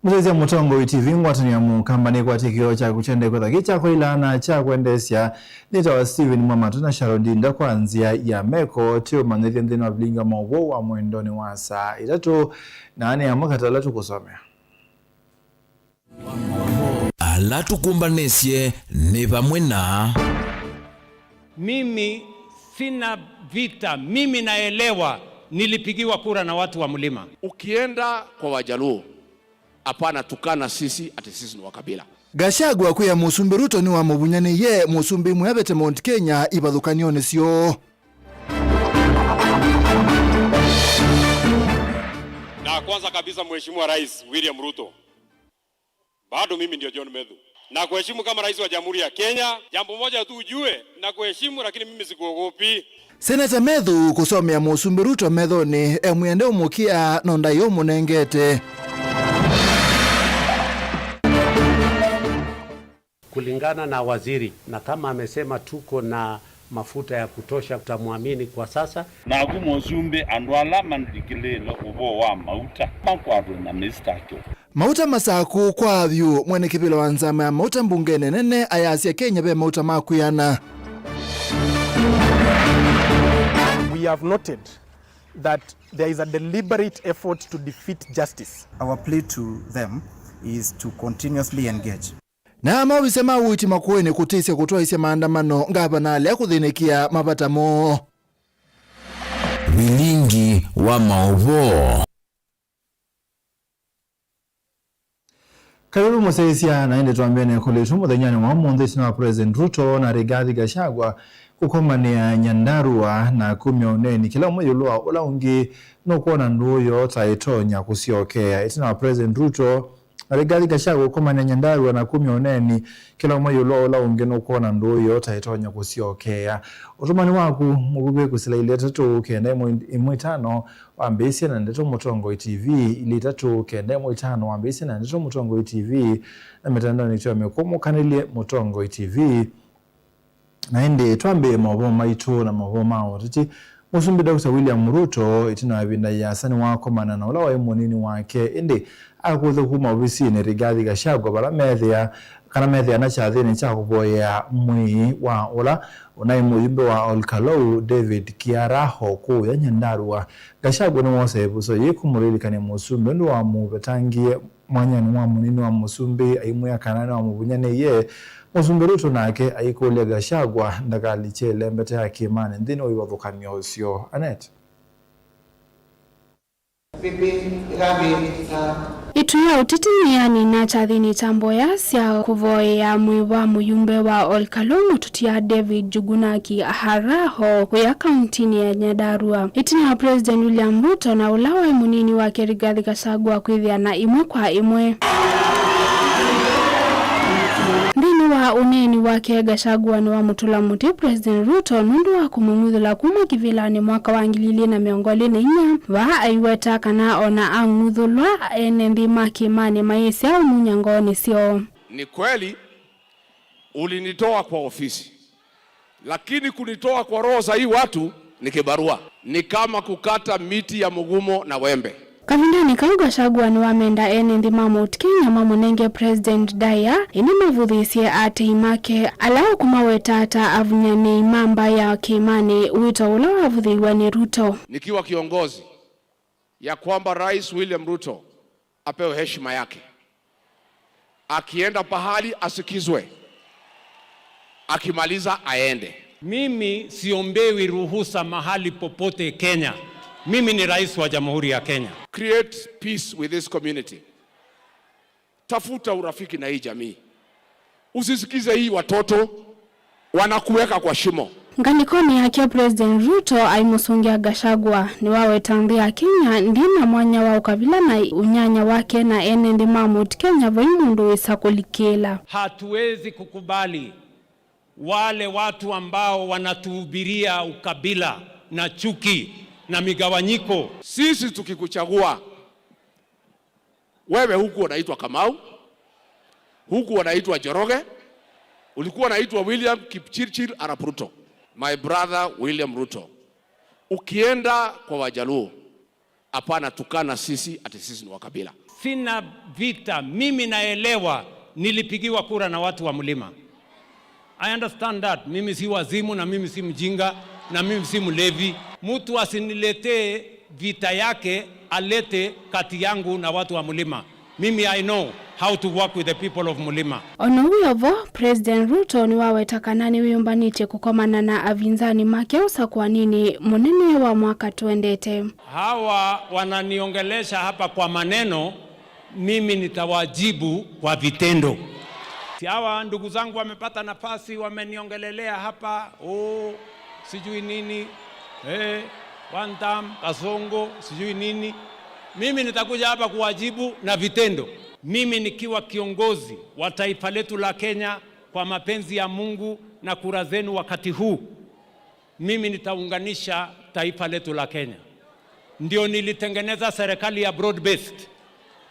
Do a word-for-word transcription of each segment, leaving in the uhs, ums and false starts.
Mũsyaĩĩsya Mũtongoi T V, ngwatanĩo ya Mũkamba nĩkwatĩe kĩoo kya kũkyenda kwĩthwa kĩ kya kwaĩla na kya kwendeesya. Nĩtawa Stephen Mwamatu na Sharon Ndinda kwa nzĩa ya meko, twĩũmanyĩthya nthĩnĩ wa vilingi wa maũvoo wa mwendonĩ wa saa itatũ, na nĩ amwe katĩ ala tũkũsomea. Ala tũkũmbanĩsye nĩ vamwe na. Mimi sina vita, mimi naelewa nilipigiwa kura na watu wa mlima. Ukienda kwa Wajaluo, hapana tukana sisi ati sisi ni wa kabila. Gachagua kwĩa Mũsumbĩ Ruto nĩwamũvunyanĩie, Mũsumbĩ imwe avete Mount Kenya ivathũkany'onĩ syoo. Na kwanza kabisa, Mheshimiwa Rais William Ruto, bado mimi ndio John Methu. Na kuheshimu kama rais wa Jamhuri ya Kenya. Jambo moja tu ujue, na kuheshimu, lakini mimi sikuogopi. Seneta Methu kũsomea Mũsumbĩ Ruto methonĩ, emwĩa ndeũmũkĩa no ndaĩ ũmũnengete. Kulingana na waziri, na kama amesema tuko na mafuta ya kutosha, tutamwamini kwa sasa. Naku Mũsumbĩ, andũ ala mathikĩlĩĩle ũvoo wa mauta makwatwe na mĩstakyo. Mauta masaku kwa vyũ. Mwene kĩvĩla wa nzama ya mauta mbungenĩ nene ayasya Kenya ve mauta ma kwĩana. We have noted that there is a deliberate effort to defeat justice. Our plea to them is to continuously engage. Na maovisa ma ũiiti Makueni kũtĩsya kũtwaĩsya maandamano, ngavana alea kũthĩnĩkĩa mavata moo. Vilingi wa maũvoo. Karibu mũsyaĩĩsya, na ĩndĩ twambĩe na ĩkũlyo itũ mũthenyanĩ wa ũmũnthĩ. Ĩtina wa President Ruto na Rigathi Gachagua kũkomanĩa Nyandarua na kumya ũneeni kĩla ũmwe ĩũlũ wa ũla ũngĩ nũkwona ndũũ yoo ta ĩtonya kũsyokeea. Ĩtina wa President Ruto na Rigathi Gachagua kũkomanĩa Nyandarua na kumya ũneeni kĩla ũmwe ĩũlũ wa ũla ũngĩ nũkwona ndũũ yoo ta ĩtonya kũsyokeea. Ũtũmani waku mũvuvĩ kũsila ilĩ itatũ kenda ĩmwe ĩmwe itano wambĩĩsye na ndeto Mũtongoi T V, ilĩ itatũ kenda ĩmwe itano wambĩĩsye na ndeto Mũtongoi T V, na mĩtandaonĩ itũ ya mĩkũmũkanĩlye Mũtongoi T V. Na ĩndĩ twambĩĩe maũvoo maitũ na maũvoo ma ũteti. Mũsumbĩ Doctor William Ruto, ĩtina wa ĩvinda yĩasa, nĩwakomana na ũla waĩ mũnini wake, ĩndĩ akũthwa kuma ovisinĩ, Rigathi Gachagua, vala methĩa kana methĩana kyathĩnĩ kya kũvoyea mwĩĩ wa ũla ũnaĩ mũyumbe wa Olkalou, David Kiaraho, kũũya Nyandarua. Gachagua nĩwoosa ĩvuso yĩĩ kũmũlilikany'a mũsumbĩ ũndũ wamũvetangie mwanyanĩ wa mũnini wa mũsumbĩ, aimwĩa kana nĩwamũvunyanĩie. Mũsumbĩ Ruto nake aikũlya Gachagua ndakalikye ĩlembeta ya kĩĩmanĩ nthĩnĩ wa ivathũkany'o ũseo. Anet. Ĩtu ya ũteti nĩyanina kyathĩnĩ kya mboya sya kũvoyea mwĩĩ wa mũyumbe wa Olkalou Mũtutia David Njugunaki Haraho wĩa kauntinĩ ya Nyandarua. Ĩtina wa President William Ruto na ũla waĩ mũnini wake Rigathi Gachagua kwĩthĩana ĩmwe kwa ĩmwe. Nthĩnĩ wa ũneeni wake, Gachagua nĩwamũtũla mũtĩ President Ruto nũndũ wa kũmũng'uthũla kuma kĩvĩlanĩ mwaka wa ngili ilĩ na mĩongo ĩlĩ na inya, vaa aiweta kana ona ang'uthũlwa, ene nthĩ ma kĩĩmanĩ mayĩsya ũmunya ngoonĩ syoo. Ni kweli ulinitoa kwa ofisi, lakini kunitoa kwa roho za hii watu ni kibarua. Ni kama kukata miti ya mgumo na wembe. Kavindanĩ kau, Gachagua nĩwamenda ene nthĩ ma Mount Kenya mamũnenge President ndaĩa, ĩndĩ mavũthĩĩsye aatĩĩi make ala ũkũmaweta ta avunyanĩi ma mbaĩ ya kĩĩmanĩ, wĩto ũla wavũthĩiwe nĩ Ruto. Nikiwa kiongozi, ya kwamba Rais William Ruto apewe heshima yake. Akienda pahali asikizwe, akimaliza aende. Mimi siombewi ruhusa mahali popote Kenya. Mimi ni rais wa Jamhuri ya Kenya. Create peace with this community. Tafuta urafiki na hii jamii. Usisikize hii watoto wanakuweka kwa shimo. Ngalĩkonĩ yake, President Ruto aimũsũngĩa Gachagua. Nĩwaweta nthĩ ya Kenya ndĩ na mwanya wa ũkavila na ũnyanya wake na ene nthĩ ma Mount Kenya vai mũndũ wĩsa kũlikĩla. Hatuwezi kukubali wale watu ambao wanatuhubiria ukabila na chuki na migawanyiko. Sisi tukikuchagua, wewe hukuwa unaitwa Kamau, hukuwa unaitwa Njoroge, ulikuwa unaitwa William Kipchirchir Arap Ruto. My brother William Ruto, ukienda kwa Wajaluo, Hapana tukana sisi ati sisi ni wa kabila. Sina vita, mimi naelewa nilipigiwa kura na watu wa mlima. I understand that. Mimi si wazimu na mimi si mjinga na mimi si mlevi. Mtu asiniletee vita yake alete kati yangu na watu wa mlima. Mimi I know how to work with the people of Mulima. O na ũu wĩ o vo, President Ruto nĩwaweta kana nĩwĩyũmbanĩtye kũkomana na avinzani make ũsakũaninĩ mũnene wa mwaka tũendete. Hawa wananiongelesha hapa kwa maneno, mimi nitawajibu kwa vitendo. Si hawa ndugu zangu wamepata nafasi, wameniongelelea hapa, oh, sijui nini, eh, one term, kasongo, sijui nini. Mimi nitakuja hapa kuwajibu na vitendo. Mimi nikiwa kiongozi wa taifa letu la Kenya, kwa mapenzi ya Mungu na kura zenu wakati huu, mimi nitaunganisha taifa letu la Kenya. Ndio nilitengeneza serikali ya broad based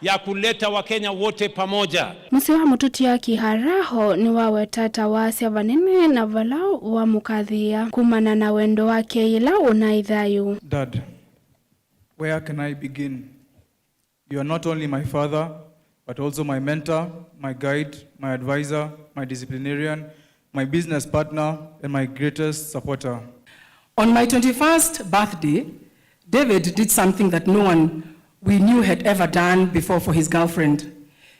ya kuleta Wakenya wote pamoja. Mũsyĩ wa mũtũtia Kiharaho nĩwaweta ta wasya vanene na vala wamũkathĩĩa kumana na wendo wake yĩla ũnaĩ thayũ. Dad, where can I begin? You are not only my father, but also my mentor, my guide, my advisor, my disciplinarian, my business partner, and my greatest supporter. On my twenty-first birthday, David did something that no one we knew had ever done before for his girlfriend.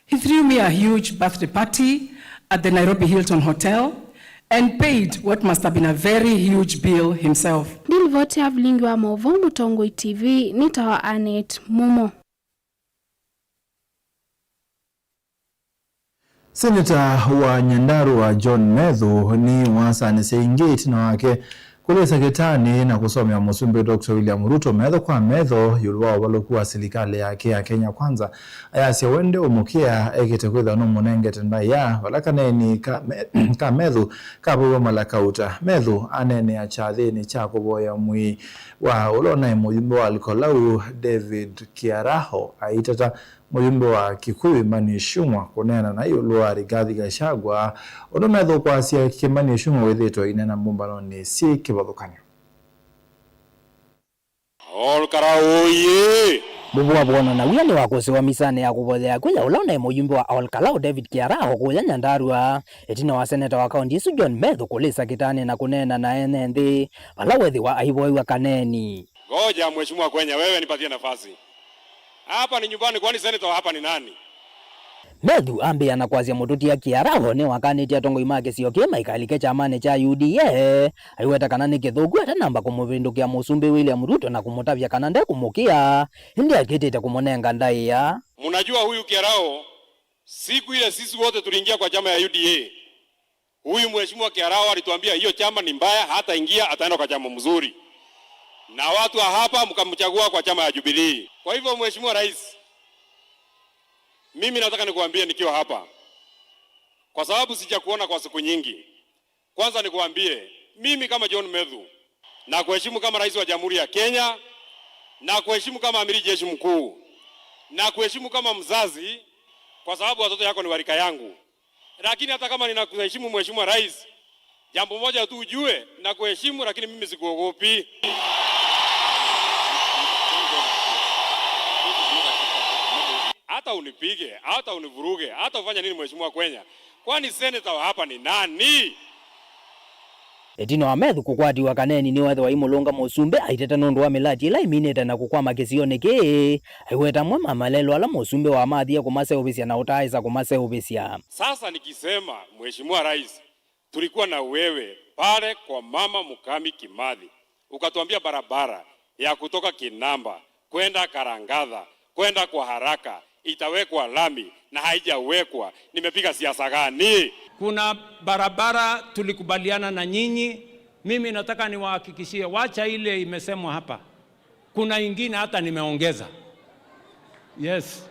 He threw me a huge birthday party at the Nairobi Hilton Hotel and paid what must have been a very huge bill himself. Ndilivoti ya vilingi wa maũvoo Mũtongoi T V nĩ tawa Annet Mumo. Seneta wa Nyandarua John Methu nĩwasanĩsye ĩngĩ ĩtina wake kũlĩsa kĩtanĩ na kũsomea Mũsumbĩ Doctor William Ruto metho kwa metho ĩũlũ wa ũvalũku wa silikalĩ yake ya Kenya Kwanza. Ayasya we ndeũmũkĩa, ekĩte kwĩthĩwa nũmũnengete ndaĩa vala kaneeni ka Me-, ka Methu kavaiwa mala kauta. Methu aneenea kyathĩnĩ kya kũvoya mwĩĩ wa ũla ũnaĩ mũyumbe wa Olkalau David Kiaraho aitata mũyumbe wa Kikuyu Imani Ichung'wa kũneena na ĩũlũ wa Rigathi Gachagua, ũndũ Methu kwasya Kimani Ichung'wa wĩthĩĩtwe aineena mbũmbanonĩ syĩ kĩvathũkany'o. Olkalau oyee! Mũvũa Bwono na wia nĩwakũsĩwa misanĩ ya kũvoyea kwĩya ũla ũnaĩ mũyumbe wa Olkalau David Kiaraho kũya Nyandarua, ĩtina wa seneta wa kaũnti ĩsu John Methu kũlĩsa kĩtanĩ na kũneena na ene nthĩ vala wethĩwa aivoew'a kaneeni. Ngoja, Mheshimiwa Kwenya, wewe nipatie nafasi. Hapa ni nyumbani, kwani senator wa hapa ni nani? Methu ambĩĩa na kwasya mũtũtia Kiaraho nĩwakanĩtye atongoi ma kĩsio kĩĩ maikalike kyamanĩ kya U D A, aiweta kana nĩ kĩthũku atanamba kũmũvĩndũkĩa Mũsumbĩ William Ruto na kũmũtavya kana ndekũmũkĩa, ĩndĩ akĩtĩte kũmũnenga ndaĩa. Mnajua huyu Kiaraho, siku ile sisi wote tuliingia kwa chama ya U D A, huyu Mheshimiwa Kiaraho alituambia hiyo chama ni mbaya, hataingia, ataenda kwa chama mzuri. Na watu wa hapa mkamchagua kwa chama ya Jubilee. Kwa hivyo, Mheshimiwa Rais, mimi nataka nikuambie nikiwa hapa, kwa sababu sijakuona kwa siku nyingi. Kwanza nikuambie, mimi kama John Methu, nakuheshimu kama rais wa Jamhuri ya Kenya, nakuheshimu kama amiri jeshi mkuu, nakuheshimu kama mzazi, kwa sababu watoto yako ni wa rika yangu. Lakini hata kama ninakuheshimu, Mheshimiwa Rais, jambo moja tu ujue, nakuheshimu, lakini mimi sikuogopi. Hata unipige, hata univuruge, hata ufanye nini, Mheshimiwa Kwenya, kwani senator wa hapa ni nani? Ĩtina wa Methu kũkwatiwa kaneeni nĩwethĩwa aimũlũnga Mũsumbĩ aiteta nũndũ wa mĩlati ĩla ĩminĩte na kũkwama kĩsionĩ kĩĩ. Aiweta amwe ma malelũ ala Mũsumbĩ wamathie kũmaseũvĩsya na ũtaaĩsa kũmaseũvĩsya. Sasa nikisema, Mheshimiwa Rais, tulikuwa na wewe pale kwa Mama Mukami Kimathi, ukatuambia barabara ya kutoka Kinamba kwenda Karangatha, kwenda kwa haraka, itawekwa lami na haijawekwa. Nimepiga siasa gani? Kuna barabara tulikubaliana na nyinyi. Mimi nataka niwahakikishie, wacha ile imesemwa hapa. Kuna ingine hata nimeongeza. Yes.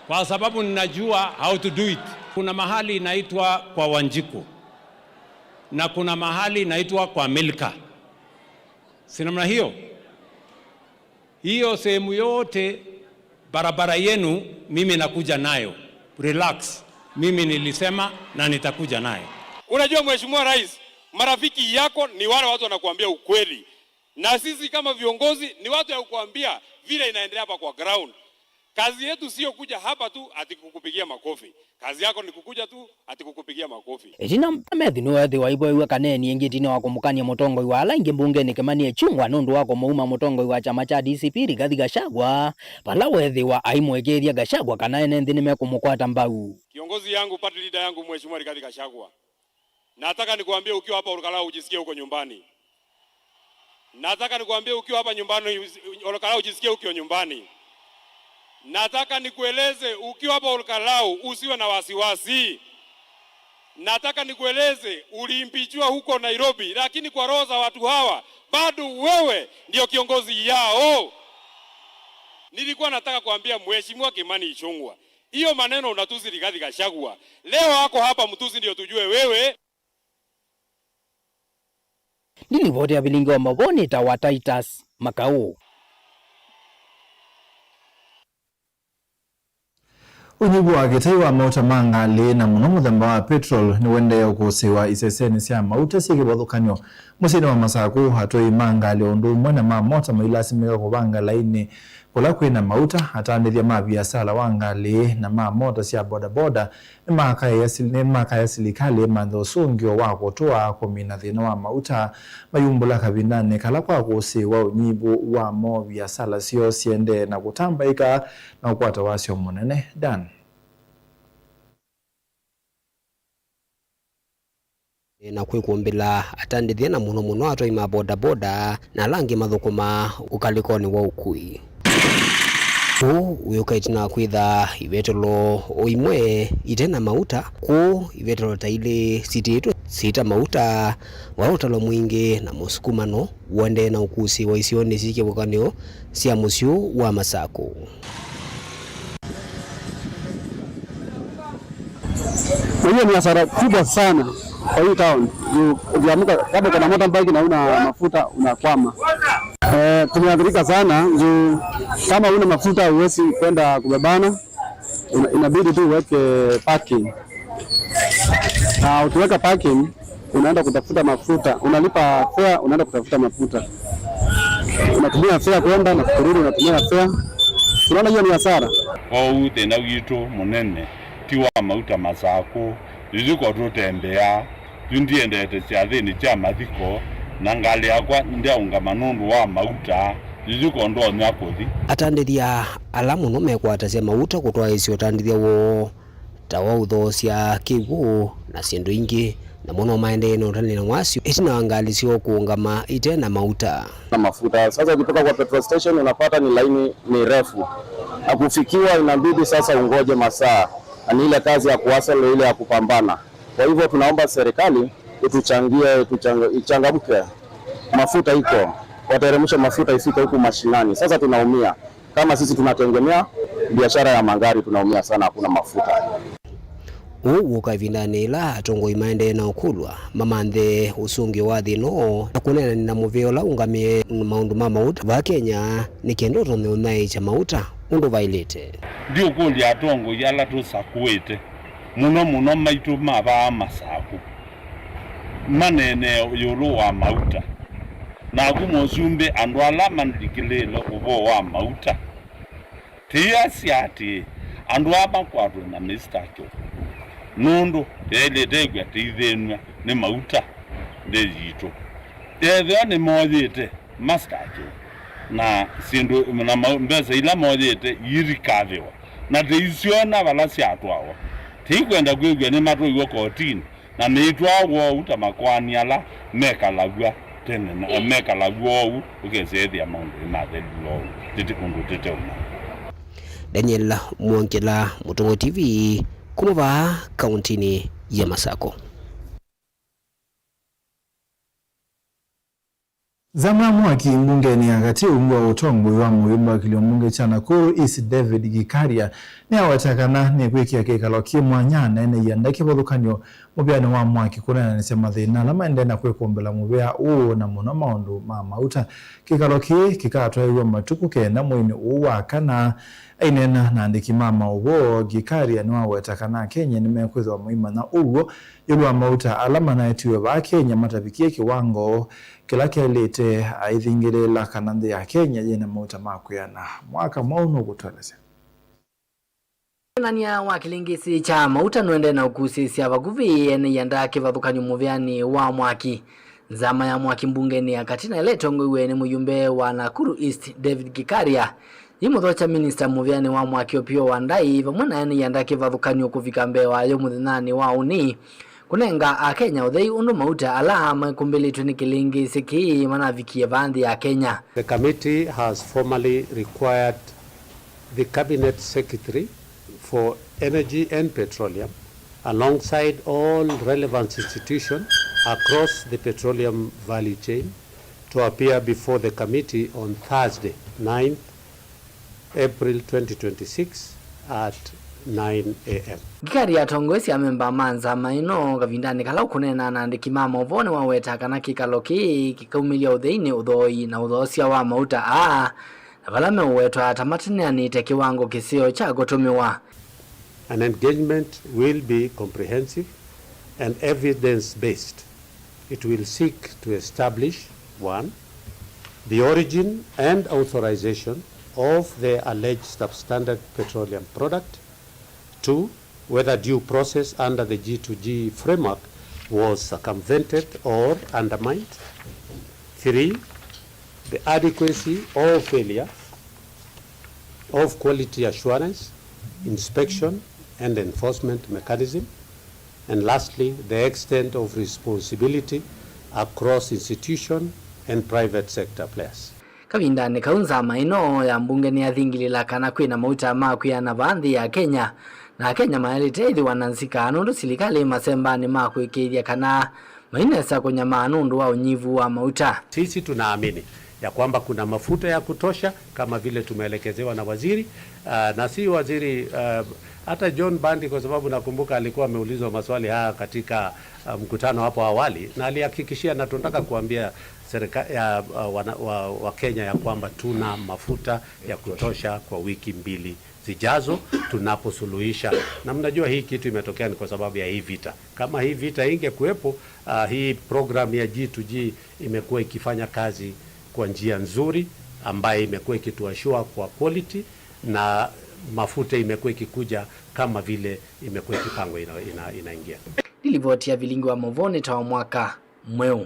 Kwa sababu ninajua how to do it. Kuna mahali inaitwa kwa Wanjiku. Na kuna mahali inaitwa kwa Milka. Si namna hiyo? Hiyo sehemu yote, barabara yenu mimi nakuja nayo. Relax. Mimi nilisema na nitakuja nayo. Unajua, Mheshimiwa Rais, marafiki yako ni wale watu wanakuambia ukweli. Na sisi kama viongozi ni watu ya kukuambia vile inaendelea hapa kwa ground. Kazi yetu sio kuja hapa tu ati kukupigia makofi. Kazi yako ni kukuja tu ati kukupigia makofi. Ĩtina, Methĩ nĩweethĩwa aivoew'a kaneeni ĩngĩ ĩtina wa kũmũkany'a mũtongoi wa ala aingĩ mbungenĩ Kĩmani Ichung'wa nũndũ wa kũmũuma mũtongoi wa kyama kya D C P Rigathi Gachagua, vala weethĩwa aimũĩkĩĩthya Gachagua kana ene nthĩ nĩmekũmũkwata mbau. Kiongozi yangu, party leader yangu, Mheshimiwa Rigathi Gachagua, nataka nikuambie ukiwa hapa Olkalau ujisikie uko nyumbani. Nataka nikuambie ukiwa hapa nyumbani, Olkalau ujisikie ukiwa nyumbani. Nataka nikueleze ukiwa hapa Olkalau usiwe na wasiwasi. Nataka nikueleze uliimpichiwa huko Nairobi, lakini kwa roho za watu hawa, bado wewe ndio kiongozi yao. Nilikuwa nataka kuambia Mheshimiwa Kimani Ichung'wa, hiyo maneno unatusi Rigathi Gachagua. Leo ako hapa mtusi ndio tujue wewe. Ndilivoti ya vilingi wa mavoni ta wa Titus Makau. Ũnyivu wa kĩtai wa mauta ma ngalĩ na mũno mũthemba wa petrol nĩũendee ũkũsĩĩwa isesenĩ sya mauta syĩ kĩvathũkany'o mũsyĩnĩ wa Masakũ. Atwai ma ngalĩ o ũndũ ũmwe na ma mota mailasimĩka kũvanga lainĩ kũla kwĩ na mauta. Atandĩthya ma viasala wa ngalĩ na ma mota sya bodaboda nĩmakaya sili-, nĩmakaya silikalĩ ĩmanthe ũsũngĩo wa kũtũa kũmina thĩna wa mauta mayumbũla kavindanĩ kala kwa kũsĩĩwa ũnyivu wa mo viasala syoo siendee na kũtambaĩka na ũkwata wasyo mũnene. Dan. Na kwĩkũmbĩla atandĩthya na mũno mũno atwai ma bodaboda na ala angĩ mathũkũmaa ũkalĩkonĩ wa ũkui. Ũu wĩũka ĩtina wa kwĩtha ivetelo o imwe ite na mauta, kũu ivetelo ta ilĩ sitiĩtwe siita mauta, wa ũtalo mwingĩ na mũsukumano ũendee na ũkusĩĩwa isionĩ syĩ kĩvathũkany'o sya mũsyĩ wa Masakũ. Na hiyo ni hasara kubwa sana kwa hii town. Juu ukiamka, kama uko na motorbike na una mafuta, unakwama. Eh, tumeathirika sana juu kama una mafuta huwezi kwenda kubebana, una-, inabidi tu uweke parking. Na ukiweka parking, unaenda kutafuta mafuta, unalipa fare, unaenda kutafuta mafuta, unatumia fare kwenda na kurudi, unatumia fare. Unaona hiyo ni hasara. Kwoou thĩna witũ mũnene ti wa mauta Masakũ, ithyĩ ko tũtembeaa, yu ndiendete syathĩnĩ sya mathiko, na ngalĩ yakwa ndyaũngama nũndũ wa mauta, ithyĩ ko ndonya kũthi. Atandĩthya ala mũno mekwatasya mauta kũtwaĩĩsya ũtandĩthya woo ta wa ũthoosya kĩw'ũ na syĩndũ ingĩ, namo no maendee na ũtanĩo wasyo ĩtina wa ngalĩ syoo kũũngama ite na mauta. Na mafuta. Sasa ukitoka kwa petrol station unapata ni laini ni refu. Na kufikiwa inabidi sasa ungoje masaa. Na ni ile kazi ya kuhustle, ile ya kupambana. Kwa hivyo tunaomba serikali ituchangie, ituchang-, ichangamke. Mafuta iko. Wateremshe mafuta ifike huku mashinani. Sasa tunaumia. Kama sisi tunategemea biashara ya magari, tunaumia sana, hakuna mafuta. Ũu wũka ĩvindanĩ yĩla atongoi maendee na ũkũlw'a mamanthe ũsũngĩo wa thĩna ũũ na kũneenany'a na mũvĩa ũla ũngamĩe maũndũ ma mauta vaa Kenya nĩ kenda ũtonya ũnyaĩĩkya mauta ũndũ vaĩlĩte. Ndiũkũlya atongoi ala tũsakũĩte, mũno mũno maitũ ma vaa Masakũ, maneenee ĩũlũ wa mauta. Naku mũsumbĩ, andũ ala malikĩlĩĩle ũvoo wa mauta, tĩasya atĩĩ, andũ aa makwatwe na mĩstakyo, nũndũ yaĩlĩte ĩkw'a tĩithĩnw'a nĩ mauta nthĩ yitũ. Ethĩwa nĩmoyĩte mastakyo na syĩndũ na ma-, mbesa ila moyĩte iirikavĩwa, na tĩisyona vala syatwawa, tĩikwenda kwĩw'a nĩmatwaiwe kotinĩ. Na nĩitwaa woo ta makoani ala mekalaw'a tene na mekalaw'a oou, ũkesethĩa maũndũ nĩmathelu oou, tĩtĩ ũndũ tĩteũmanya. Daniel Mwongela, Mũtongoi T V, kuma vaa kauntinĩ ya Masakũ. Nzama ya mwaki mbungenĩ ya katĩ ungu wa ũtongoi wa mũvĩa wa kĩlio mbunge kya Nakuru East David Gikaria nĩaweta kana nĩkwĩkĩa kĩkalo kĩ mwanya na ene ianda kĩvathũkany'o mũvĩanĩ wa mwaki kũneenanĩsya mathĩna ala maendee na kwĩkũmbĩla mũvĩa ũũ na mũno maũndũ ma mauta. Kĩkalo kĩĩ kĩkatwaĩw'a matukũ kenda mweinĩ ũũ wa kana. Aineena na andĩki ma maũvoo, Gikaria nĩwaweta kana Akenya nĩmekwĩthĩwa maimanya ũw'o ĩũlũ wa mauta ala manaetiwe vaa Kenya matavikie kĩwango kĩla kelĩte, aithingĩlĩĩla kana nthĩ ya Kenya yĩna mauta ma kwĩana. Mwaka Mwaũ nũkũtũelesya. Wĩnanĩa wa kĩlĩngĩsĩ kya mauta nũendee na ũkusĩĩsya vakuvĩ ene ianda kĩvathũkany'o mũvĩanĩ wa Mwaki. Nzama ya Mwaki mbungenĩ ya Katina ĩla ĩtongoew'e nĩ mũyumbe wa Nakuru East, David Gikaria, yĩmũthokya minista mũvĩanĩ wa Mwaki Opiyo Wandayi vamwe na ene ianda kĩvathũkany'o kũvika mbee wayo mũthenyanĩ wa ũnĩ, kũnenga Akenya ũthei ũndũ mauta ala mekũmbĩlĩtw'e nĩ kĩlĩngĩsĩ kĩĩ manavikie vaa nthĩ ya Kenya. The committee has formally required the Cabinet Secretary for Energy and Petroleum, alongside all relevant institutions across the petroleum value chain, to appear before the committee on Thursday, ninth April twenty twenty-six, at nine a m. Gikaria atongoesye amemba ma nzama ĩno kavindanĩ kala ũkũneena na andĩki ma maũvoo nĩwaweta kana kĩkalo kĩĩ kĩkaumĩlya ũtheinĩ, ũthooi na ũthoosya wa mauta aa, na vala meũwetwa ta mateneanĩte kĩwango kĩseo kya kũtũmĩwa. An engagement will be comprehensive and evidence-based. It will seek to establish, one, the origin and authorization of the alleged substandard petroleum product, two, whether due process under the G two G framework was circumvented or undermined, three, the adequacy or failure of quality assurance, inspection and enforcement mechanism, and lastly, the extent of responsibility across institution and private sector players. Kavindanĩ kau, nzama ĩno ya mbunge nĩyathingĩlĩĩla kana kwĩna mauta ma kwĩana vaa nthĩ ya Kenya, na Akenya mayaĩlĩte ĩthĩwa na nzika nũndũ silikalĩ ĩmasembanĩ ma kũĩkĩĩthya kana mainesa kũnyamaa nũndũ wa ũnyivu wa mauta. Sisi tunaamini ya kwamba kuna mafuta ya kutosha kama vile tumeelekezewa na waziri, ah, na si waziri, ah, hata John Bandi, kwa sababu nakumbuka alikuwa ameulizwa maswali haya katika, ah, mkutano hapo awali, na alihakikishia, na tunataka kuambia serika-, ya, ah, wana-, wa, wa Kenya ya kwamba tuna mafuta ya kutosha kwa wiki mbili zijazo tunaposuluhisha. Na mnajua hii kitu imetokea ni kwa sababu ya hii vita. Kama hii vita ingekuwepo, ah, hii program ya G two G imekuwa ikifanya kazi kwa njia nzuri, ambayo imekuwa ikituashua kwa quality, na mafuta imekuwa ikikuja kama vile imekuwa ikipangwa ina-, ina-, inaingia. Nĩ livoti ya vilingi wa maũvoo nĩ ta wa mwaka mweũ.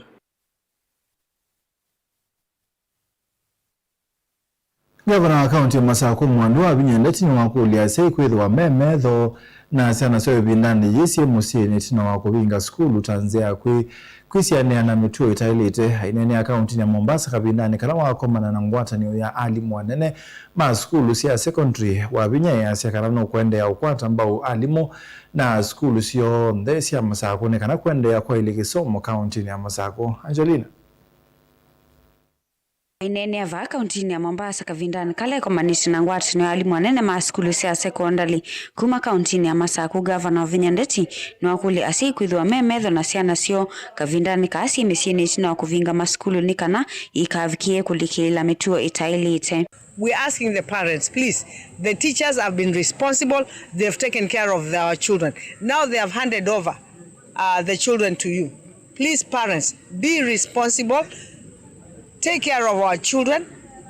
Ngavana wa kaunti ya Masakũ Mwandũ Wavinya Ndeti nĩwakũlya asyai kwĩthĩwa me metho na syana syoo ĩvindanĩ yĩĩ syĩ mũsyĩnĩ ĩtina wa kũvinga sukulu ta nzĩa ya kwĩ-, kwĩsianĩa na mĩtuo ĩtaĩlĩte. Aineenea kauntinĩ ya Mombasa kavindanĩ kala wakomana na ngwatanĩo ya alimũ anene ma sukulu sya secondary, Wavinya easya kana nũkũendeea ũkwata mbau alimũ na sukulu syonthe sya Masakũ nĩ kana kũendeea kwaĩlya kĩsomo kauntinĩ ya Masakũ. Angelina. Aineenea vaa kauntinĩ ya Mombasa kavindanĩ kala ekomanĩtye na ngwatanĩo ya alimũ anene ma sukulu sya sekondalĩ kuma kauntinĩ ya Masakũ, Gavana Wavinya Ndeti nĩwakũlya asyai kwĩthĩwa me metho na syana syoo kavindanĩ kaa syĩ mĩsyĩnĩ ĩtina wa kũvinga masukulu nĩ kana ikavikĩe kũlikĩlĩĩla mĩtuo ĩtaĩlĩte. We're asking the parents, please. The teachers have been responsible. They've taken care of our children. Now they have handed over, uh, the children to you. Please, parents, be responsible. Take care of our children.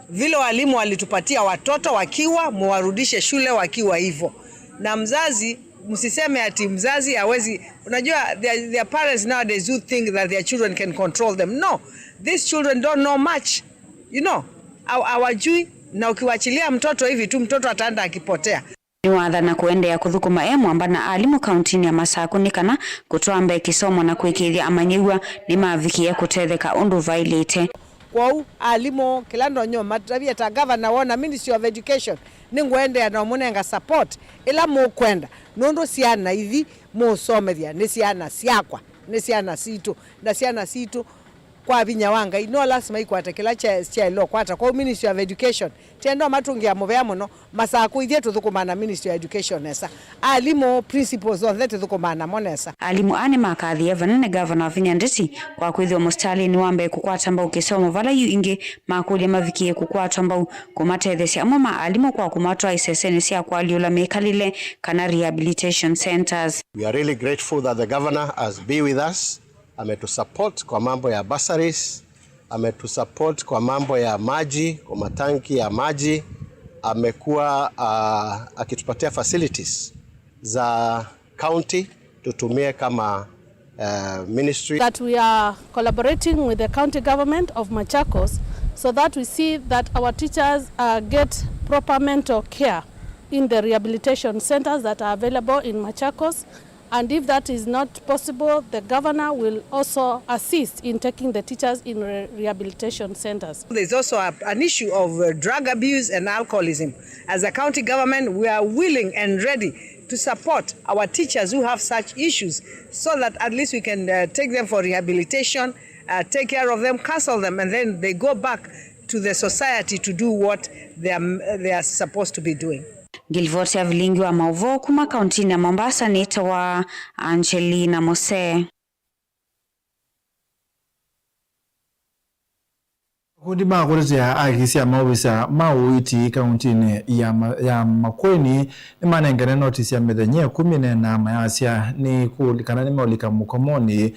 Vile walimu walitupatia watoto wakiwa, muwarudishe shule wakiwa hivyo. Na mzazi, msiseme ati mzazi hawezi. Unajua, there, there are parents nowadays who think that their children can control them. No, these children don't know much. You know, haw-, hawajui, na ukiwachilia mtoto hivi tu, mtoto ataenda akipotea. Nĩwathana kũendeea kũthũkũma e mwamba na alimũ kauntinĩ ya Masakũ nĩ kana kũtwaa mbee kĩsomo na kũĩkĩĩthya amanyĩw'a nĩmavikĩe kũtetheka ũndũ vaĩlĩte. Kwoou, alimũ, kĩla ndonyoo matavye ta gavana woo na Ministry of Education, nĩngũendeea na ũmũnenga support ĩla mũkwenda, nũndũ syana ithi mũũsomethya nĩ syana syakwa, nĩ syana sitũ, na syana sitũ Kwa vinya wa Ngai, no lasima ikwate kĩla kya-, kyaĩle ũkwata. Kwoou Ministry of Education, tienda matũngĩa mũvea mũno, masakũithye tũthũkũmaa na Ministry of Education nesa. Alimũ, principals onthe tũthũkũmaa namo nesa. Alimũ aa nĩmakathie vanene Ngavana Wavinya Ndeti kwa kwĩthĩwa mũsitalĩnĩ wa mbee kũkwata mbau kĩsomo vala yu ingĩ makũlya mavikĩe kũkwatwa mbau kũmatetheesya amwe ma alimũ kwa kũmatwaa isesenĩ sya kũalyũla mĩkalĩle kana rehabilitation centers. We are really grateful that the governor has been with us. Ametusupport kwa mambo ya bursaries, ametusupport kwa mambo ya maji, kwa matanki ya maji. Amekuwa, ah, akitupatia facilities za county tutumie kama, eh, ministry. That we are collaborating with the county government of Machakos so that we see that our teachers, uh, get proper mental care in the rehabilitation centers that are available in Machakos. And if that is not possible, the governor will also assist in taking the teachers in re-, rehabilitation centers. There's also a, an issue of, uh, drug abuse and alcoholism. As a county government, we are willing and ready to support our teachers who have such issues so that at least we can, uh, take them for rehabilitation, uh, take care of them, counsel them, and then they go back to the society to do what they are, they are supposed to be doing. Ngilivoti ya vilingi wa maũvoo kuma kauntinĩ ya Mombasa nĩtawa Angelina Mose. Makundi ma kũtetea haki sya maovisa ma ũiiti kauntinĩ ya Ma-, ya Makueni nĩmanengane notisi ya mĩthenya ĩkũmi nena mayasya nĩ kũli-, kana nĩmeũlika mũkomonĩ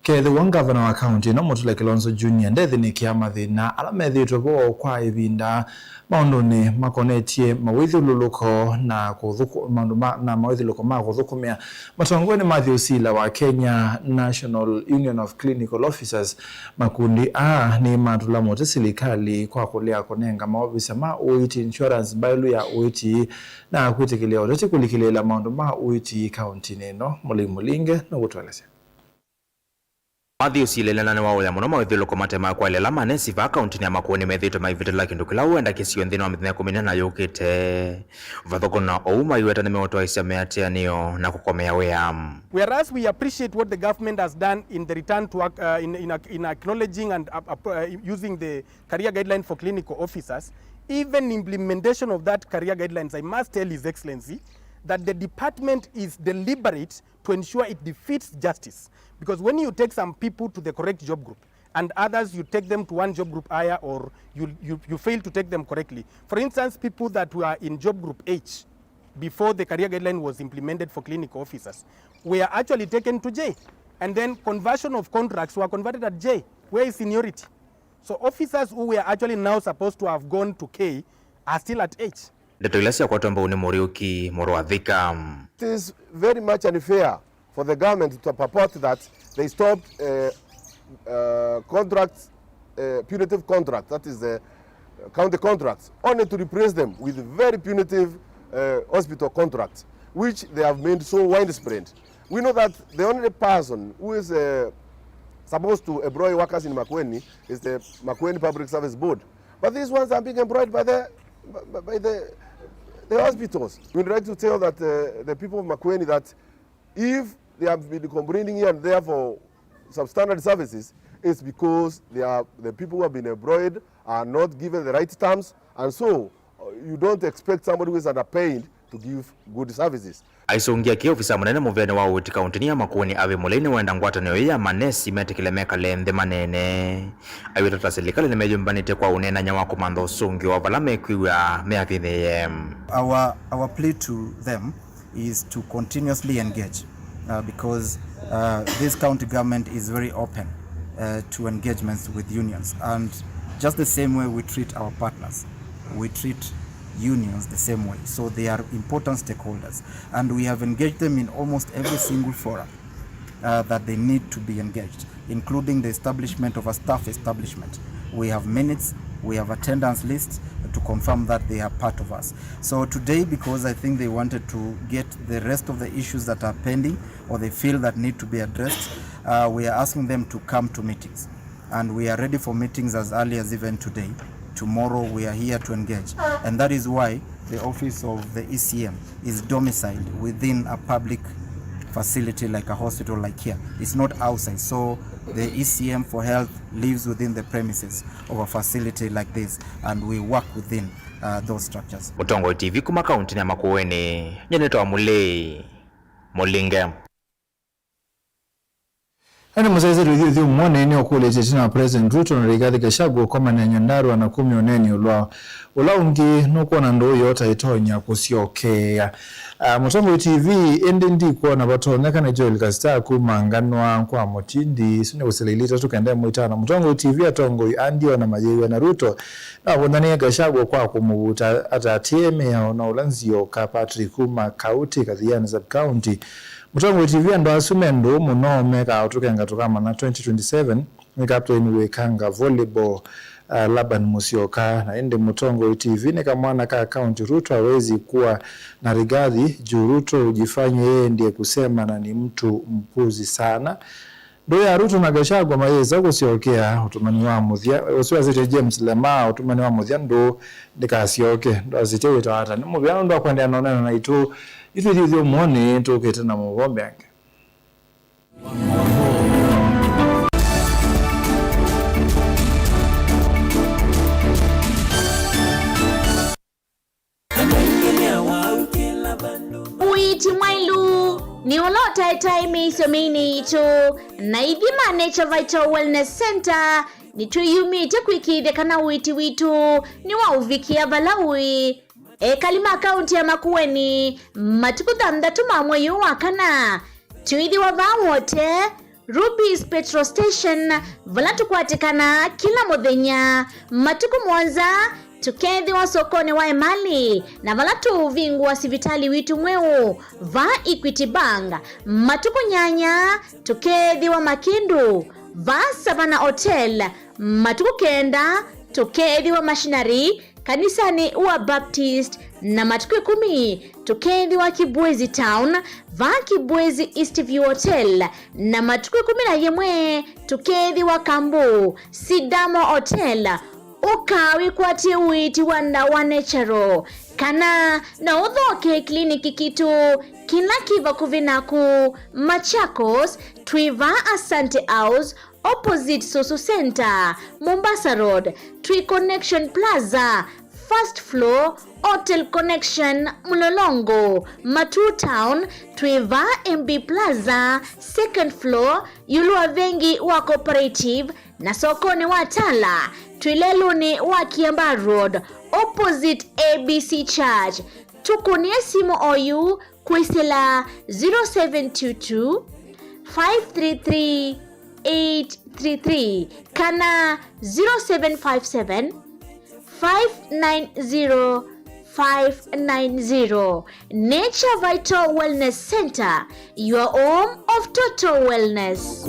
kethĩwa ngavana wa kaunti ĩno Mutula Kilonzo Junior ndethĩnĩkĩa mathĩna ala methĩĩtwe vo kwa ĩvinda maũndũnĩ makonetye mawĩthyũlũlũko na kũthũkũ-, maũndũ ma, na mawĩthyũlũko ma kũthũkũmĩa. Matongoe nĩ Matthew Sila wa Kenya National Union of Clinical Officers. Makundi aa nĩmatũla mũtĩ silikalĩ kwa kũlea kũnenga maovisa ma ũiiti insurance mbaĩlu ya ũiiti na kwĩtĩkĩlya ũteti kũlikĩlĩĩla maũndũ ma ũiiti kauntinĩ ĩno. Mũlei Mũlinge nũkũtũelesya. Matthew Sila nĩwaũya mũno mawĩthyũlũko mate ma kwaĩlĩla ma nesi vaa kauntinĩ ya Makueni methĩĩtwe maivĩtĩla kĩndũ kĩla ũenda kĩsio nthĩnĩ wa mĩthenya ĩkũmi na ĩna yũkĩte. Vathũkũna ũu maiweta nĩmeũtwaĩsya mĩatĩanĩo na kũkomea wĩa. Whereas we appreciate what the government has done in the return to work, uh, in, in, ac-, in acknowledging and up-, up-, uh, using the career guideline for clinical officers, even implementation of that career guidelines, I must tell His Excellency that the department is deliberate to ensure it defeats justice. Because when you take some people to the correct job group and others you take them to one job group higher or you, you, you fail to take them correctly. For instance, people that were in job group H before the career guideline was implemented for clinical officers were actually taken to J. And then conversion of contracts were converted at J. Where is seniority? So officers who were actually now supposed to have gone to K are still at H. Ndeto ila syakwatwa mbau nĩ mũriũki mũrũ wa Thika. It is very much unfair for the government to purport that they stopped, uh, uh, contracts, uh, punitive contracts, that is the county contracts, only to replace them with very punitive, uh, hospital contracts, which they have made so widespread. We know that the only person who is, uh, supposed to employ workers in Makueni is the Makueni Public Service Board. But these ones are being employed by the, by the, the hospitals. We would like to tell that, uh, the people of Makueni that if they have been complaining here and there for substandard services, it's because they are, the people who have been employed are not given the right terms, and so, uh, you don't expect somebody who is underpaid to give good services. Aisũngĩa kĩ ofisa mũnene mũvĩanĩ wa ũiiti kauntinĩ ya Makueni Harvey Mũlei nĩwenda ngwatanĩo ĩĩ ya manesi metĩkĩle mekale nthĩ maneene. Aiweta ta silikalĩ nĩmeyũmbanĩtye kwa ũneenany'a wa kũmantha ũsũngĩo wa vala mekwĩw'a meathĩnĩĩe. Our, our plea to them is to continuously engage, uh, because, uh, this county government is very open, uh, to engagements with unions, and just the same way we treat our partners, we treat unions the same way. So they are important stakeholders, and we have engaged them in almost every single forum, uh, that they need to be engaged, including the establishment of a staff establishment. We have minutes, we have attendance lists to confirm that they are part of us. So today, because I think they wanted to get the rest of the issues that are pending or they feel that need to be addressed, uh, we are asking them to come to meetings. And we are ready for meetings as early as even today. Tomorrow we are here to engage. And that is why the office of the E C M is domiciled within a public facility like a hospital like here. It's not outside. So the E C M for health lives within the premises of a facility like this, and we work within, uh, those structures. Mũtongoi T V kuma kaunti ya Makueni, nyie nĩtawa Mũlei Mũlinge. Ene mũsyaĩĩsya twĩthyũthyũ mwone nĩũkũlĩtye ĩtina wa President Ruto na Rigathi Gachagua ũkomania Nyandarua na kumya ũneeni ũlwao. Ũla ũngĩ nũkwona ndũũ yoo ta ĩtonya kũsyokeea. Ah, Mũtongoi T V, ĩndĩ ndikwona vatonya kana Joel Kasita kuma Nganwa kwa Mũtindi, isu nĩ kũsila ilita tũkenda ĩmwe itano. Mũtongoi T V, atongoi a ndiona mayĩw'a na Ruto navũnyanĩe Gachagua kwa kũmũvuta atatĩe mĩao na ũla nzioka Patrick kuma Kauti, Kathiani Sub-County. Mũtongoi T V, andũ asu me ndũũ mũno mekaa ũtũkenga tũkamanya twenty twenty-seven. Nĩ captain wĩkanga volleyball, uh, Laban Musyoka. Na ĩndĩ Mũtongoi T V nĩ kamwana ka kaunti Ruto hawezi kuwa na Rigathi juu Ruto hujifanya yeye ndiye kusema na ni mtu mpuzi sana. Ndũũ ya Ruto na Gachagua mayĩsa kũsyokea ũtũmani wa mũthya. Ũsu asĩtye James Lemaa, ũtũmani wa mũthya ndũũ ndĩkasyoke. Ndwasĩtye wĩtawa ata? Nĩ mũvea nũndũ wa kwendeea na ũneena naitũ. Ithyĩ ithyĩ ũmũnĩ tũkĩte na mũvombe angĩ. Ũiiti mwailu nĩ ũla ũtaetae mĩisyo mĩinĩ yitũ, na ithima Nature Vital Wellness Center nĩtwĩyumĩtye kũĩkĩĩthya kana ũiiti witũ nĩwaũvikĩa vala ũĩ. Ekali ma kaunti ya Makueni, matukũ thanthatũ ma mwei ũũ wa kana, twĩthĩwa vaa Wote, Ruby's Petrol Station, vala tũkwatĩkanaa kĩla mũthenya. Matukũ mũonza, tũkethĩwa sokonĩ wa Emali, na vala tũũvingũa sivitali witũ mweũ, vaa Equity Bank. Matukũ nyanya, tũkethĩwa Makĩndũ, vaa Savannah Hotel. Matukũ kenda, tũkethĩwa Machinery, kanisanĩ wa Baptist, na matukũ ĩkũmi tũkethĩwa Kibwezi Town, vaa Kibwezi East View Hotel, na matukũ ĩkũmi na yĩmwe tũkethĩwa Kambu, Sidamo Hotel. Ũka wĩkwatĩe ũiiti wa ndawa natural, kana no ũthoke kliniki kitũ kĩla kĩ vakuvĩ naku. Machakos, twĩ vaa Asante House, opposite Susu Center, Mombasa Road, twĩ Connection Plaza, first floor, Hotel Connection, Mlolongo. Matuu Town, twĩ vaa M B Plaza, second floor, ĩũlũ wa vengi wa Cooperative, na sokonĩ wa Tala, twĩ lelũnĩ wa Kiambaa Road, opposite A B C Church. Tũkũnĩe simũ oyu kwĩsĩla zero seven two two, five three three, eight three three kana zero seven five seven, five nine zero, five nine zero. Nature Vital Wellness Center, your home of total wellness.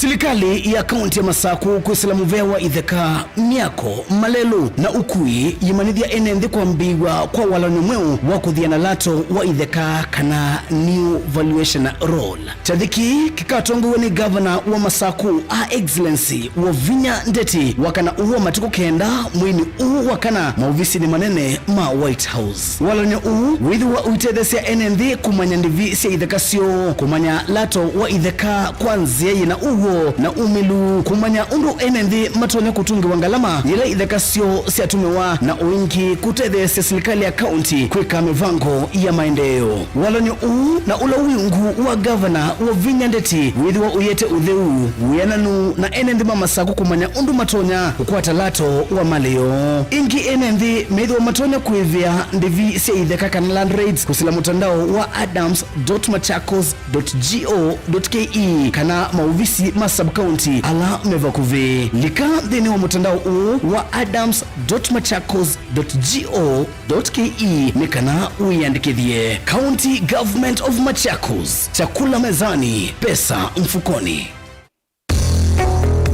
Silikalĩ ya kaunti ya Masaku kwĩsĩla mũvea wa itheka, myako, malelũ na ũkui yĩmanyĩthya ene nthĩ kwambĩĩw'a kwa walany'o mweũ wa kũthiana lato wa itheka, kana new valuation roll. Kyathĩ kĩĩ kĩkatongoew'a nĩ Ngavana wa Masaku, Her Excellency Wavinya Ndeti, wakana ũũ wa matukũ kenda mweinĩ ũũ wa kana maovisinĩ manene ma White House. Walany'o ũũ wĩthĩwa ũitetheesya ene nthĩ kũmanya ndĩvi sya itheka syoo, kũmanya lato wa itheka kwa nzĩa yĩna ũw'o na umĩlu, kũmanya ũndũ ene nthĩ matonya kũtũngĩwa ngalama yĩla itheka syoo syatũmĩwa, na o ĩngĩ kũtetheesya silikalĩ ya kaunti kwĩka mĩvango ya maendeeo. Walany'o ũũ na ũla wĩ ungu wa Ngavana Wavinya Ndeti wĩthĩwa ũyĩete ũtheu, wĩananu na ene nthĩ ma Masaku kũmanya ũndũ matonya kũkwata lato wa malĩ yoo. Ĩngĩ ene nthĩ methĩwa matonya kũĩvĩa ndĩvi sya itheka kana land rates kũsila mũtandao wa adams dot machakos dot go dot ke kana maovisi ma sub-county ala me vakuvĩ. Lika nthĩnĩ wa mũtandao ũũ wa adams dot machakos dot go dot ke nĩ kana wĩyandĩkĩthye. County Government of Machakos, chakula mezani, pesa mfukoni.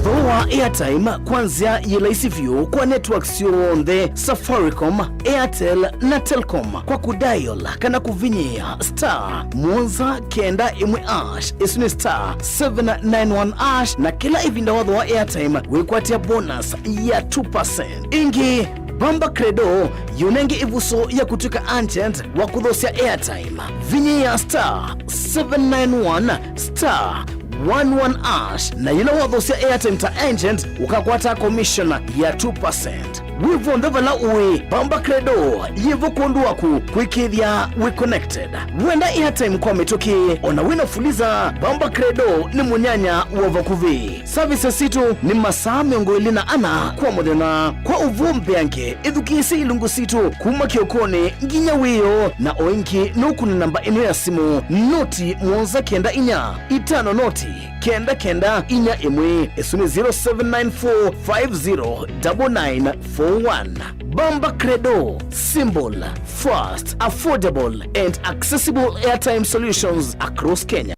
Thooa wa airtime kwa nzĩa yĩ laisi vyũ kwa networks syonthe, Safaricom, Airtel na Telcom, kwa kũdial kana kũvinyĩĩa star mũonza kenda ĩmwe hash, ĩsu nĩ star seven nine one hash, na kĩla ĩvinda wathooa airtime wĩkwatĩa bonus ya two percent. Ĩngĩ, Bamba Credo yũnenge ĩvuso ya kũtw'ĩka agent wa kũthosya airtime. Vinyĩĩa star seven nine one star one one hash, na yĩla wathosya airtime ta agent, ũkakwata commission ya two percent. Wĩ vonthe vala ũĩ, Bamba Credo yĩvo kwondũ waku kwĩkĩĩthya wĩ connected. Wenda airtime kwa mĩtũkĩ, ona wĩna Fuliza, Bamba Credo nĩ mũnyanya wa vakuvĩ. Services sitũ nĩ masaa mĩongo ĩlĩ na ana kwa mũthenya. Kwa ũvoo mbeange, ĩthukĩĩsye ilungu sitũ kuma kĩokonĩ nginya wĩoo, na o ĩngĩ nũkũne namba ĩno ya simũ, noti mũonza kenda inya itano noti kenda kenda inya ĩmwe. Ĩsu nĩ zero seven nine four five zero double nine four one. Bamba Credo, simple, fast, affordable and accessible airtime solutions across Kenya.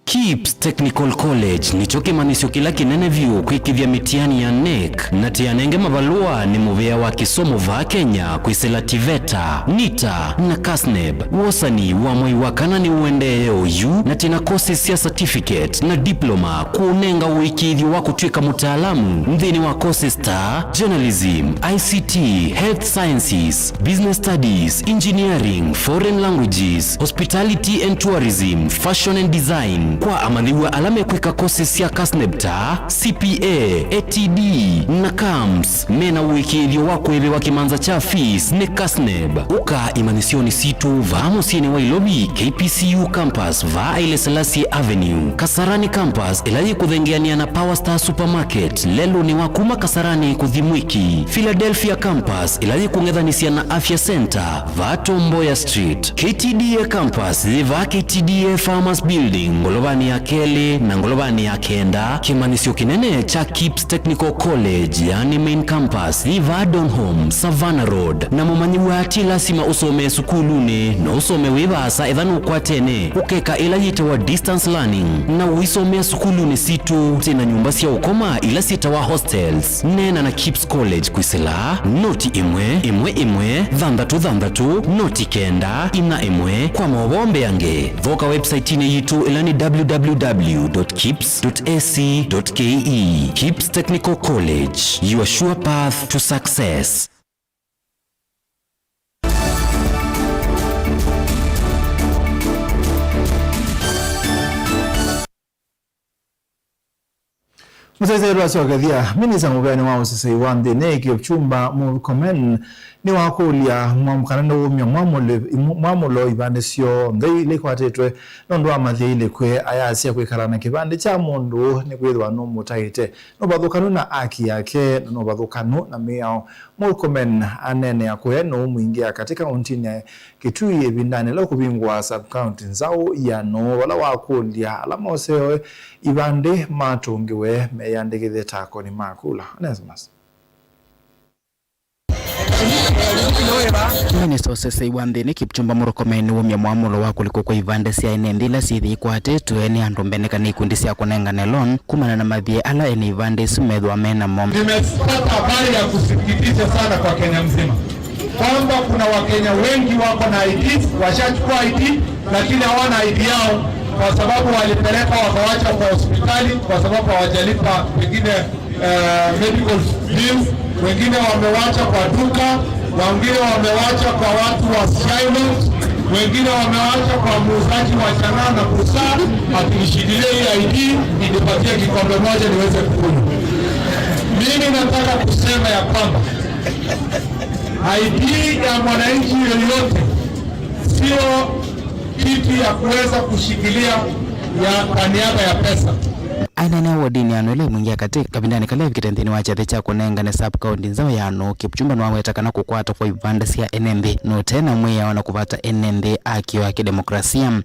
KIPS Technical College nĩkyo kĩmanyĩsyo kĩla kĩnene vyũ kwĩkĩthya mĩtiani ya NEC, na tĩanenge mavalũa nĩ mũvĩa wa kĩsomo vaa Kenya kwĩsĩla TVETA, NITA na KASNEB. Wosani wa mwai wa kana nĩũendee oyu, na twĩna courses sya certificate na diploma kũũnenga ũĩkĩĩthyo wa kũtw'ĩka mũtaalamu nthĩnĩ wa courses ta journalism, I C T, health sciences, business studies, engineering, foreign languages, hospitality and tourism, fashion and design. Kwa amanyĩw'a ala mekwĩka courses sya KASNEB ta C P A, A T D na CAMS, mena ũĩkĩĩthyo wa kũĩvĩwa kĩmanza kya fees nĩ KASNEB. Ũka imanyĩsyonĩ sitũ vaa mũsyĩnĩ wa Ilovi, K P C U campus vaa Haile Selassie Avenue, Kasarani campus ĩla yĩkũthengeanĩa na Power Star Supermarket lelũnĩ wa kuma Kasarani kũthi Mwiki, Philadelphia campus ĩla yĩkũng'ethanĩsya na Afya Center vaa Tom Mboya Street, K T D A campus yĩ vaa K T D A Farmers Building ngolovanĩ ya kelĩ na ngolovanĩ ya kenda. Kĩmanyĩsyo kĩnene kya KIPS Technical College, yani main campus, yĩ vaa Donholm, Savannah Road. Na mũmanyĩw'a ti lasima ũsomee sukulunĩ, no ũsome wĩ vaasa etha nũkwatene ũkeka ĩla yĩtawa distance learning, na ũisomea sukulunĩ sitũ. Twĩna nyũmba sya ũkoma ila syĩtawa hostels. Neena na KIPS College kwĩsĩla noti ĩmwe ĩmwe ĩmwe thanthatũ thanthatũ noti kenda ina ĩmwe. Kwa maũvoo mbeange, voka website-inĩ yitũ ĩla nĩ W W W dot kips dot A C dot K E. KIPS Technical College, your sure path to success. Mũsyaĩĩsya twasyoka ĩthya, minista mũvĩanĩ wa ũseseĩ wa nthĩnĩ, Kipchumba Murkomen, nĩwakũlya mwa-, kana nĩwũmya mwamũlo, mwamũlo ivandĩ syonthe ila ikwatĩtwe nũndũ wa mathyĩ ilĩkw'e, ayasya kwĩkala na kĩvandĩ kya mũndũ nĩ kwĩthĩwa nũmũtaĩte nũvathũkanu na aki yake na nũvathũkanu na mĩao. Murkomen aneenea kũya nũũ mwingĩ ya katĩ kaũntinĩ ya Kitui ĩvindanĩ ĩla kũvingũa sub-county nzaũ ya nũũ, vala wakũlya ala mosewe ivandĩ matũngĩwe meyĩandĩkĩthye ta akoni ma kula. Onesmus. Minista ũseseĩ wa nthĩnĩ Kipchumba Murkomen nĩwumya mwamũlo wa kũlikwa kwa ivandĩ sya ene nthĩ ila syĩthĩwa ikwatĩtwe nĩ andũ mbene kana ikundi sya kũnengane loan kumana na mathyĩ ala ene ivandĩ isu methĩwa me namo. Nimepata habari ya kusikitisha sana kwa Kenya mzima, kwamba kuna Wakenya wengi wako na I Ds, washachukua I D, lakini hawana I D yao kwa sababu walipeleka wakawacha kwa hospitali kwa sababu hawajalipa pengine eh, medical bills, wengine wamewacha kwa duka, wengine wamewacha kwa watu wa Shylock, wengine wamewacha kwa muuzaji wa chang'aa na busaa, ati nishikilie hii I D, nijipatie kikombe moja niweze kukunywa. Mimi nataka kusema ya kwamba I D ya mwananchi yoyote sio kitu ya kuweza kushikilia ya kwa niaba ya pesa. Aineenea wodinĩ ya nũũ ĩla ĩmwingĩa katĩ kavindanĩ kala evikĩte nthĩnĩ wa kyathĩ kya kũnengane sub-county nzaũ ya nũũ, Kipchumba nĩwaweta kana kũkwatwa kwa ivandĩ sya ene nthĩ nũte na mwĩao na kũvata ene nthĩ akĩo ya kĩdemokrasia.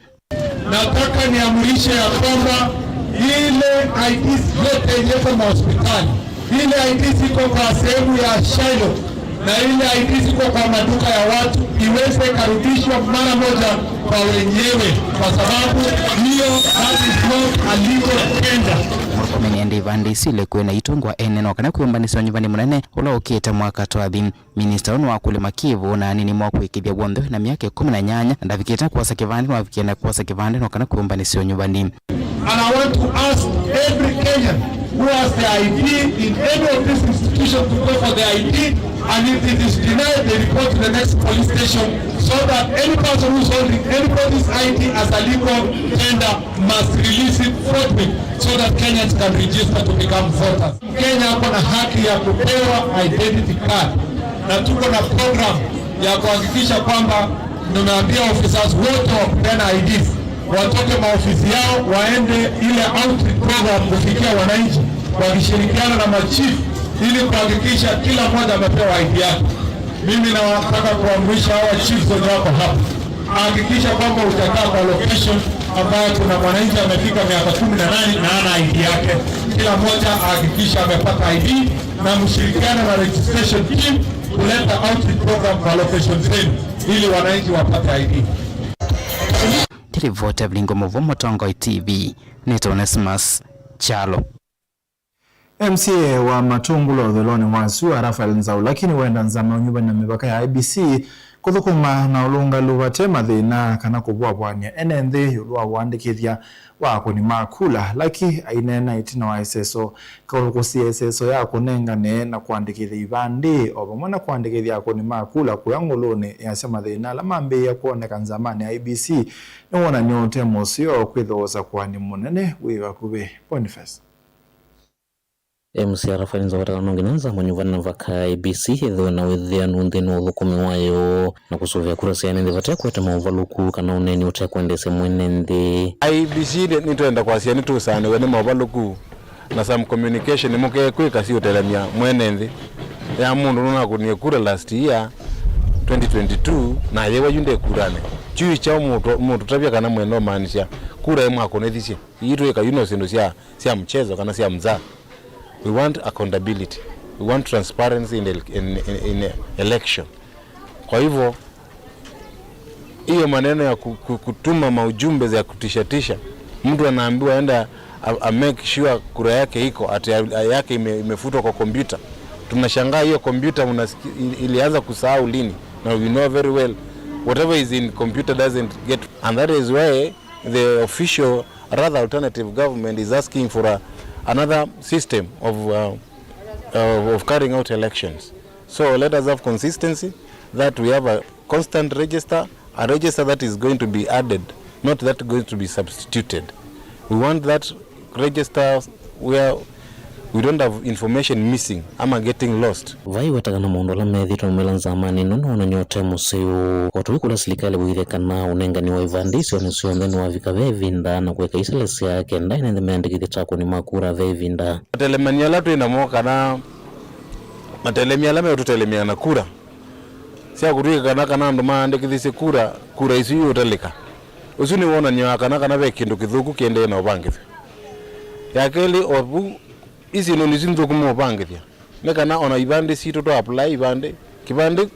Nataka niamrishe ya kwamba ile I Ds yote iliyoko mahospitali, ile I Ds iko kwa sehemu ya Shylock, na ile I Ds iko kwa maduka ya watu iweze ikarudishwa mara moja kwa wenyewe, kwa sababu hiyo, that is not a legal tender. Murkomen nĩendie ivandĩ isu ilĩkw'e na itũngwa ene no kana kwĩyũmbanĩsya ũnyuvani mũnene ũla ũkĩte mwaka twathi. Minista ũũ nĩwakũlya makĩvũ na anini mwa kũĩkĩĩthya w'onthe wĩna myaka ĩkũmi na nyanya na ndavikĩte kwosa kĩvandĩ nĩwavikĩe na kwosa kĩvandĩ no kana kwĩyũmbanĩsya ũnyuvani. And I want to ask every Kenyan who has the I D in any of these institutions to go for the I D And if it is denied, they report to the next police station so that any person who's holding anybody's I D as a legal tender must release it forthwith so that Kenyans can register to become voters. Mkenya ako na haki ya kupewa identity card, na tuko na program ya kuhakikisha kwamba nimeambia officers wote wa kupeana I Ds watoke maofisi yao waende ile outreach program kufikia wananchi wakishirikiana na machief ili kuhakikisha kila mmoja amepewa I D yake. Mimi nataka kuamrisha hawa chiefs wenye wako hapa, hakikisha kwamba utakaa kwa location ambayo kuna mwananchi amefika miaka kumi na nane na ana I D yake. Kila mmoja ahakikisha amepata I D, na mshirikiane na registration team kuleta outreach program kwa location zenu ili wananchi wapate I D. Nĩ riboti ya Vilingo Mũvwa, Mũtongoi T V, nĩtwa Onesmus Kyalo. M C A wa Matungulu ũthũĩlonĩ wa sua, Raphael Nzaulaki, nĩwenda nzama ya ũnyuvani na mĩvaka ya I E B C kũthũkũma na ũlũngalu vate mathĩna kana kũvũavũanĩa ene nthĩ ĩũlũ wa ũandĩkĩthya wa akũni ma kula. Laki aineena ĩtina wa ĩseso kaũlũ kũsĩĩa ĩseso ya kũnengane na kũandĩkĩthya ivandĩ, o vamwe na kũandĩkĩthya akũni ma kula kũya ngũlũnĩ, easya mathĩna ala mambĩĩe kwoneka nzamanĩ ya I E B C nĩ wonany'o ũte mũseo kwĩthĩwa ũsakũani mũnene wĩ vakuvĩ. Boniface. M C A Raphael Nzaulaki no nginya nzama ya ũnyuvani na mĩvaka ya I E B C ĩthĩwe na wĩthĩanu nthĩnĩ wa ũthũkũmi wayo na kũsũvĩa kura sya ene nthĩ vate kũete maũvalũku kana ũneeni ũtekwendeesya mwene nthĩ. I E B C nĩ, nĩtwenda kwasya nĩtũsaanĩw'e nĩ maũvalũku na some communication mũkekwĩka siũtelemya mwene nthĩ ya mũndũ nũnakũnie kura last year, twenty twenty-two, na ayĩwa yu nde kuranĩ. Kyui kyaũ mũtũ-, mũtũtavya kana mwenda ũmaanisya kura ĩmwakũnĩthisye? Ii twĩka yu no syĩndũ sya, sya mchezo kana sya mzaa. We want accountability. We want transparency in, the, in, in, in election. Kwa hivyo, hiyo maneno ya ku-, ku-, kutuma maujumbe za kutishatisha, mtu anaambiwa enda a, a make sure kura yake iko, ati ya, yake ime-, imefutwa kwa kompyuta. Tunashangaa hiyo kompyuta unasiki-, ili-, ilianza kusahau lini? Now we know very well, whatever is in computer doesn't get, and that is why the official, rather alternative government is asking for a, another system of, uh, of, of carrying out elections. So let us have consistency, that we have a constant register, a register that is going to be added, not that going to be substituted. We want that register where we don't have information missing ama getting lost. Vai wetaga na maũndũ ala methĩtwe maumĩla nzamanĩ ĩno nĩwonany'o ũte mũseo. O tũi kũla silikalĩ wĩthĩa kana ũnengani wa ivandĩ isionĩ syonthe nĩwavika ve ĩvinda na kũeka iselesya kenda ene nthĩ meandĩkĩthye ta akũni ma kura ve ĩvinda. Matelemani ala twĩ namo kana matelemya ala meũtũtelemya na kura sya kũtw'ĩka kana, kana andũ maandĩkĩthisye kura, kura isu iũtalĩka. Ũsu nĩ wonany'o wa kana, kana ve kĩndũ kĩthũku kĩendee na ũvangĩthyo. Ya kelĩ, o vu isyĩndũ nĩsu nthũku meũvangĩthya. Nĩ kana ona ivandĩ sitũ twa apply ivandĩ, kĩvandĩ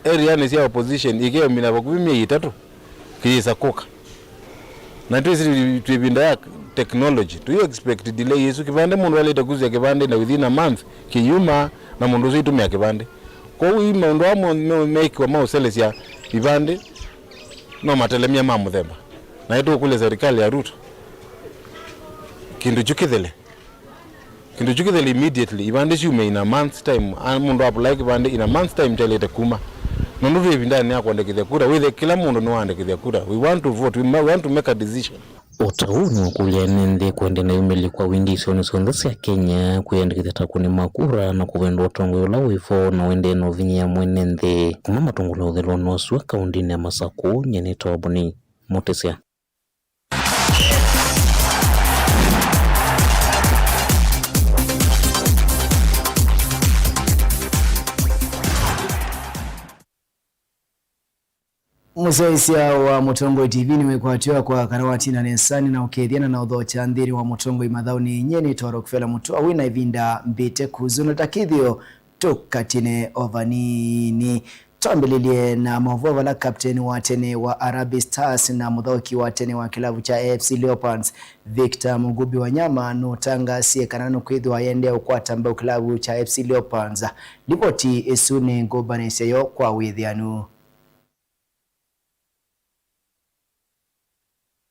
areanĩ sya opposition ikeũmina vakuvĩ myei ĩtatũ kĩyĩsa kũka. Na twĩsĩ twĩ ĩvinda ya technology, tũi expect delay ĩsu. Kĩvandĩ mũndũ alĩte kusya kĩvandĩ na within a month kĩyuma, na mũndũ ũsu itũmĩa kĩvandĩ. Kwoou ii maũndũ aa mo-, me-, meĩkĩwa ma ũselesya ivandĩ no matelemya ma mũthemba. Na nĩtũkũlya serikali ya Ruto kĩndũ kyu kĩthele. Kĩndũ kyu kĩthele immediately, ivandĩ syume in a month's time. A, mũndũ apply kĩvandĩ in a month's time kyaĩlĩte kuma. Nũndũ twĩ ĩvindanĩ ya kũandĩkĩthya kura, wĩthĩe kĩla mũndũ nĩwaandĩkĩthya kura. We want to vote, we ma-, we want to make a decision. O ta ũu nĩwakũlya ene nthĩ kũendeea na yumĩlyo kwa wingĩ isionĩ syonthe sya Kenya kwĩyandĩkĩthya ta akũni ma kura na kũvĩndũa ũtongoi ũla wĩ vo na ũendee na ũvinyĩĩa mwene nthĩ. Kuma Matungulu ũthũĩlonĩ wa sua kaũndĩnĩ ya Masakũ, nyie nĩtawa Boni Mũtĩsya. Mũsyaĩĩsya wa Mũtongoi T V nĩwĩkwatĩwa kwa kana watina nesa nĩ na ũkethya na na ũthokya nthĩnĩ wa Mũtongoi mathaũnĩ. Nyie nĩtawa Rockefeller Mũtũa, wĩ na ĩvinda mbĩte kũzũna ta kĩthĩo tũkatine o vanini. Twambĩlĩlye na maũvoo vala captain wa tene wa Harambee Stars na mũthaũki wa tene wa kĩlavu kya A F C Leopards, Victor Mugubi Wanyama, nũtangasie kana nũkwĩthĩwa aendee ũkwata mbau kĩlavu kya A F C Leopards. Livoti ĩsu nĩ ngũmbanĩsye yo kwa wĩthĩanu.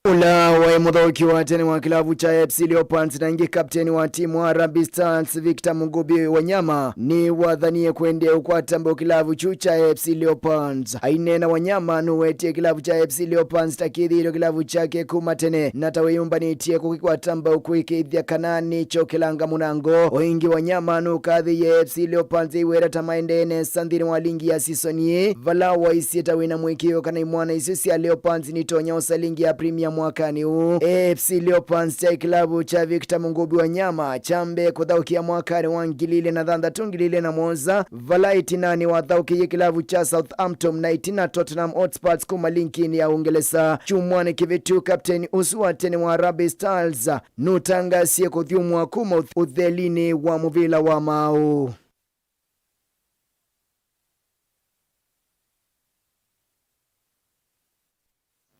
Ũla wa E, mũthaũki wa tene wa kĩlavu kya A F C Leopards na ĩngĩ kapteni wa timu wa Harambee Stars, Victor Mugubi Wanyama, nĩwathanie kũendeea ũkwata mbau kĩlavu kyu kya A F C Leopards. Aineena, Wanyama nũwetie kĩlavu kya A F C Leopards ta kĩthĩĩtwe kĩlavu kyake kuma tene na ta wĩyũmbanĩtye kũkĩkwata mbau kũĩkĩĩthya kana nĩkyokĩlanga mũrango. O ĩngĩ, Wanyama nũkathĩĩe A F C Leopards ĩiweta ta maendee nesa nthĩnĩ wa lingi ya season ĩĩ, vala waisye ta wĩna mũĩkĩĩo kana imwana isu sya Leopards nitonya osa lingi ya Premier mwakanĩ ũũ. A F C Leopards kyaĩ kĩlavu kya Victor Mugubi Wanyama kya mbee kũthaũkĩa mwakanĩ wa ngili ilĩ na thanthatũ, ngili ilĩ na mũonza, vala ĩtinanĩ wathaũkĩie kĩlavu kya Southampton na ĩtina Tottenham Hotspurs kuma linginĩ ya Ũngelesa. Kyumwanĩ kĩvĩtu, kapteni ũsu wa tene wa Harambee Stars nũtangaasie kũthyũmũa kuma ũth-, ũthelinĩ wa mũvĩla wa maaũ.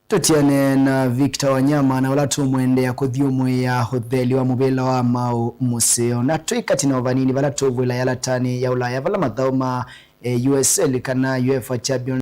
Tũtiane na Victor Wanyama na ũla tũmwendeea kũthyũmũĩa ũtheli wa mũvĩla wa maaũ mũseo. Na twĩ katĩ na o vanini vala tũvwĩla yalatanĩ ya Ũlaya, vala mathaũ ma, eh, U S L kana UEFA Champions